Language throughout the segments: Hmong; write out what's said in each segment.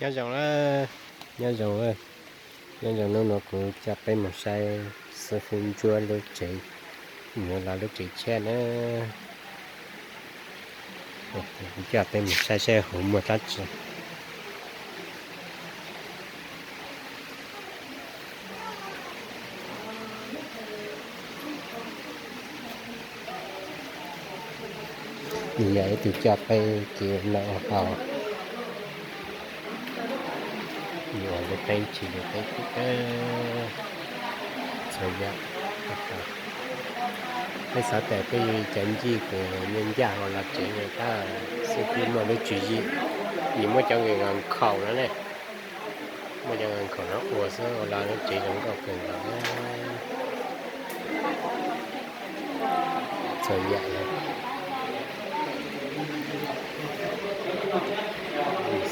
Nyob zoo, nyob zoo, nyob zoo, hnub no kuv coj peb mus saib xib fwb Ntsuab lub tsev, nws los lub tsev tshiab na. Kuv coj peb mus saib saib hauv muaj dab tsi. Nws yog ib tug coj peb kev noj haus, yuav ua peb tsis yuav peb txhua yam. Peb xav tias peb yuav cov ncig tes ncaj ncaj hauv los tsev tab sis kuj muaj lub tswv yim, nws muab cov nkhaus no ne, muab cov nkhaus no ua xwb ua los lub tsev zoo nkauj kawg nkaus. Txhua yam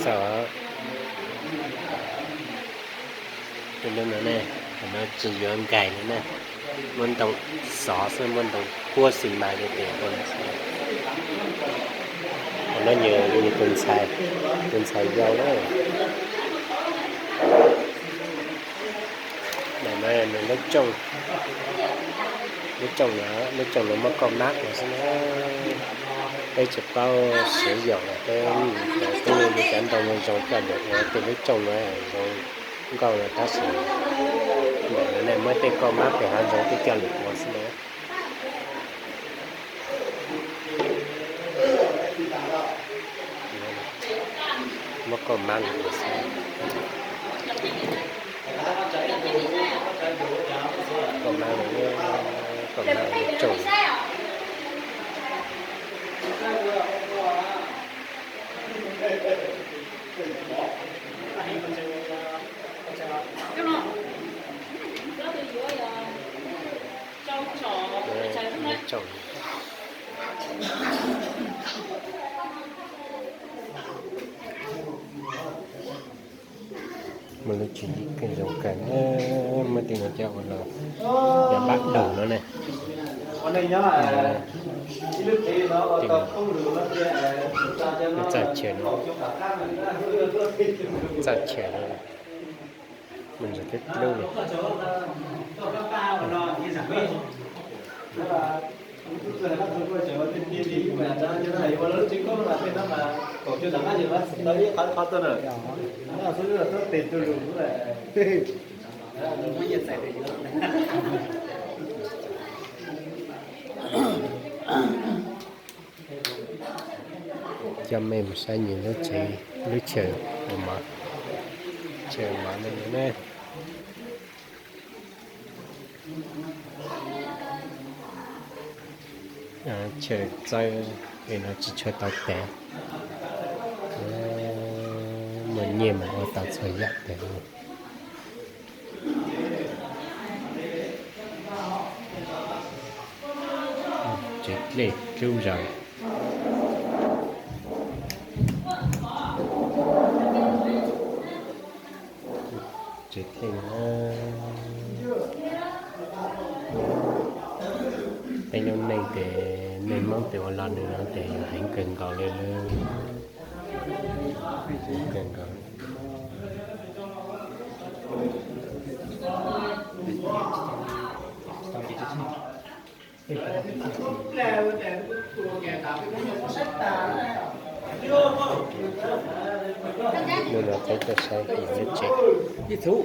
xauj lub no ne, no tsis yuav nkais li na, muab ntoo xov xwb, muab ntoo puab xis mas li tes. Qhov no nws yog tus ntxhais, tus ntxhais yau na. Nws lub rooj, lub rooj no, lub rooj no muab kauj mab ua xwb na. Peb tsis paub siv yam los peb, peb yuav cov ntoo zoo zoo coj los ua tej lub rooj no zoo nkauj no tab sis ntawm no nej muab tej kauj mab pem hav zoov tej coj los ua xwb na. Muab kauj mab los ua xwb. Kauj mab, kauj mab lub rooj. Lub rooj. Muaj lub tswv yim kawg zoo kawg na, muab tej no coj ua los yog npab daus no ne. Lub txaj chaw no, txaj chaw no, muaj ntsis tib dlub li. Coj mej mus saib nws lub tsev, lub chaw, chaw mov no ne. Chaw txawb es no tsis tshua tau tes, muaj nyiaj mas ua tau txhua yam tes. Tsev dlej dlub zog. Tsev dlej na. Peb lub neej tes, neej Hmoob tes ua los nws no tes yog heev kawg nkaus li, heev kawg nkaus. Hnub no peb tuaj saib lub tsev.